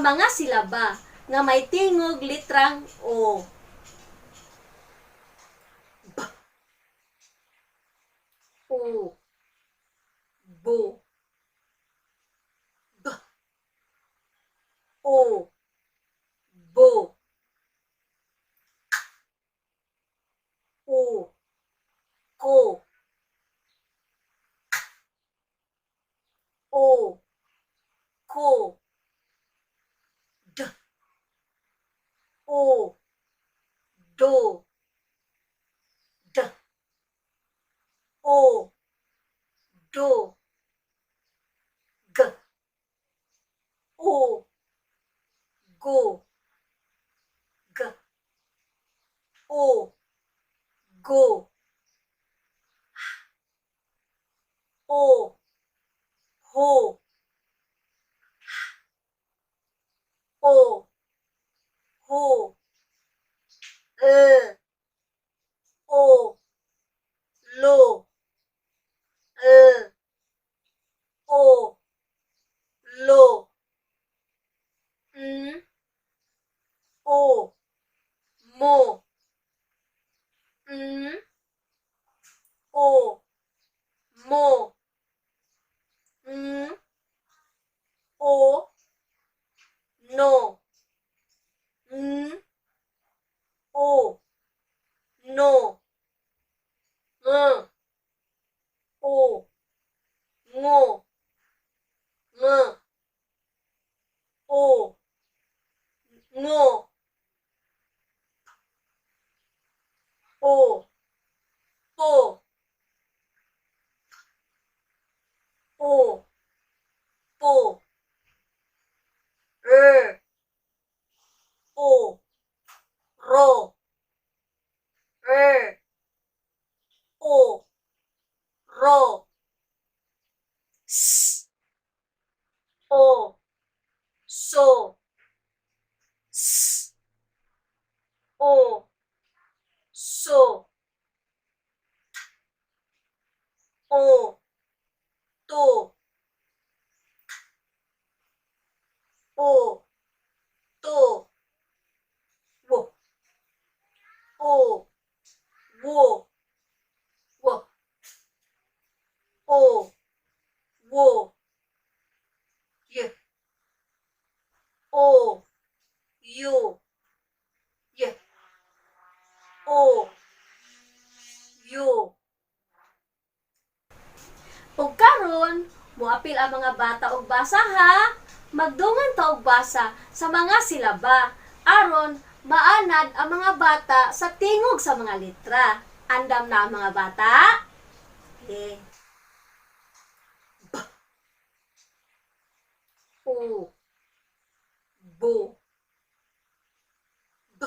Sa mga silaba nga may tingog litrang O. B, U, Bu, B, U, Bu, K, U, Ku, K, U, Ku, D, U, Du, D, U, Du, G, U, Gu, G, U, Gu, H, U, Hu, H, U, Hu, L, O, Lo, L, O, Lo, M, O, Mo, M, O, Mo, N, O, No, N, O, No, Ng, O, Ngo, Ng, O, Ngo, O, Po, O, Po, R, O, Ro, R, O, Ro, S, O, So, S, O, So, O, To, O, To, W, O, Wo, W, O, Wo, Y, O, U, Y, O, U. Ug karon, moapil ang mga bata og basa ha. Magdungan ta og basa sa mga silaba aron maanad ang mga bata sa tingog sa mga litra. Andam na ang mga bata? Okay. B, U, Bu, B,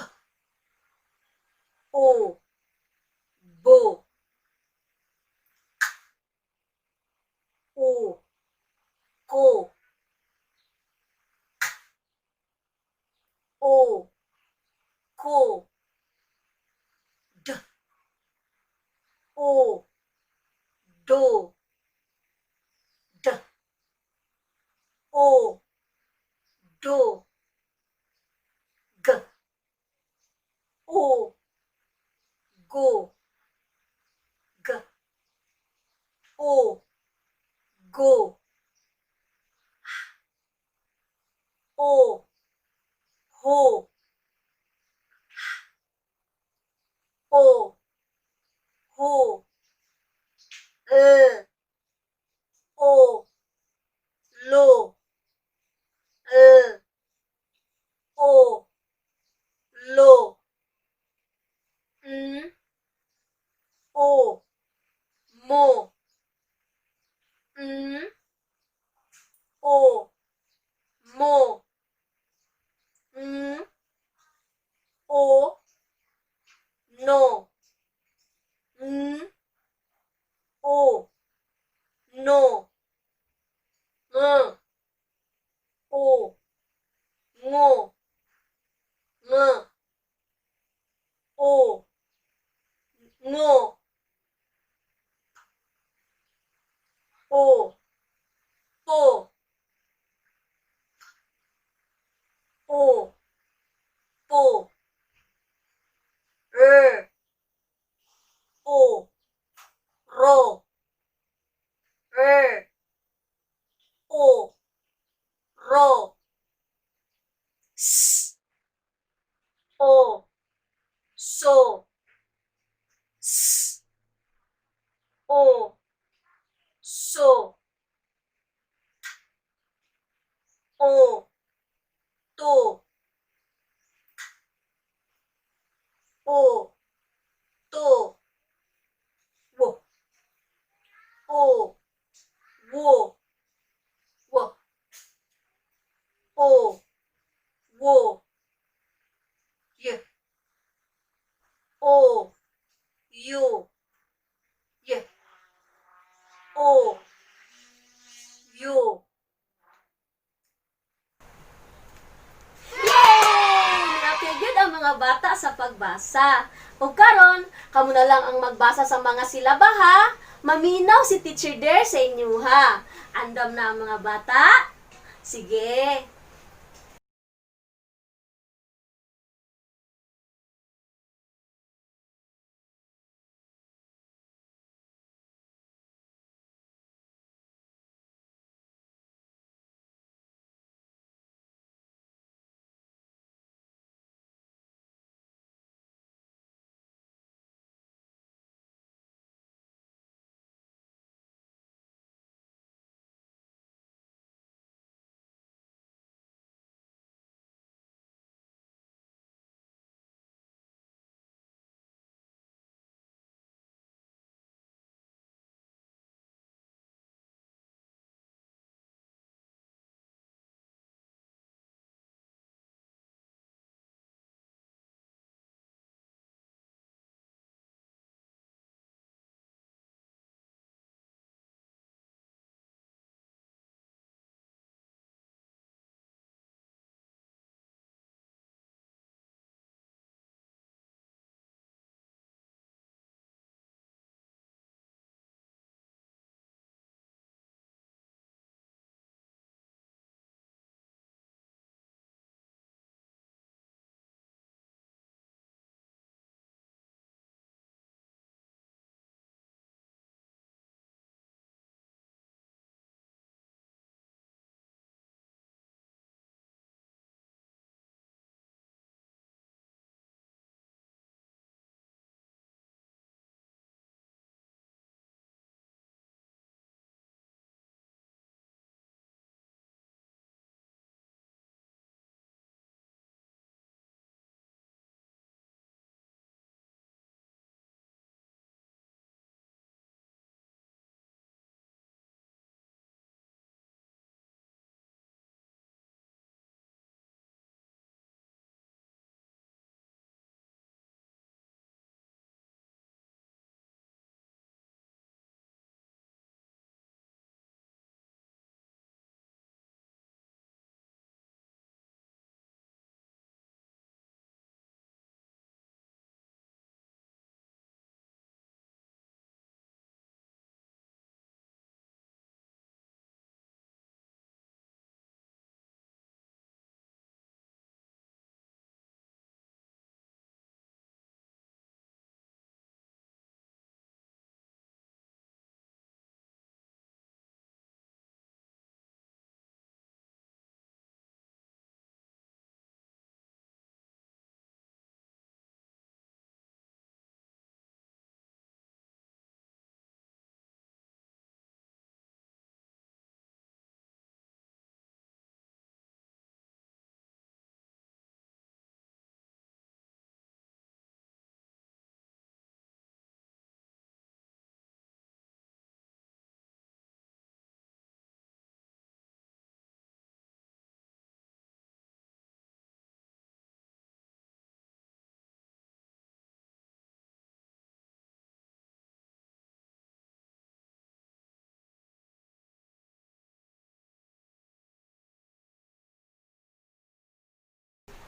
U, Bu, K, U, Ku, K, U, Ku, D, U, Du, D, O, Do, G, O, Go, G, O, Go, H, O, Ho, H, O, Ho, L, O, Lo, L, O, Lo, M, O, Mo, M, O, Mo, N, O, No, N, O, No, Ng, O, Ngo, Ng, O, Ngo, O, Po, O, Po, R, O, Ro, R, O, Ro, S, O, So, S, O, So, O, To, O, To, W, O, Wo, W, O, Wo, Y, O, U, Y, O, U. Yay! Niapil gyud ang mga bata sa pagbasa. Ug karon, kamo na lang ang magbasa sa mga silaba ha. Maminaw si Teacher Dare sa inyo ha. Andam na ang mga bata? Sige.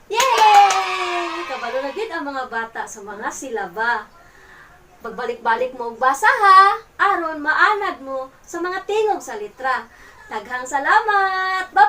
Yay! Kabalo na gid ang mga bata sa mga silaba. Pagbalik-balik mo og basa ha, aron maanad mo sa mga tingog sa litra. Daghang salamat. Bye.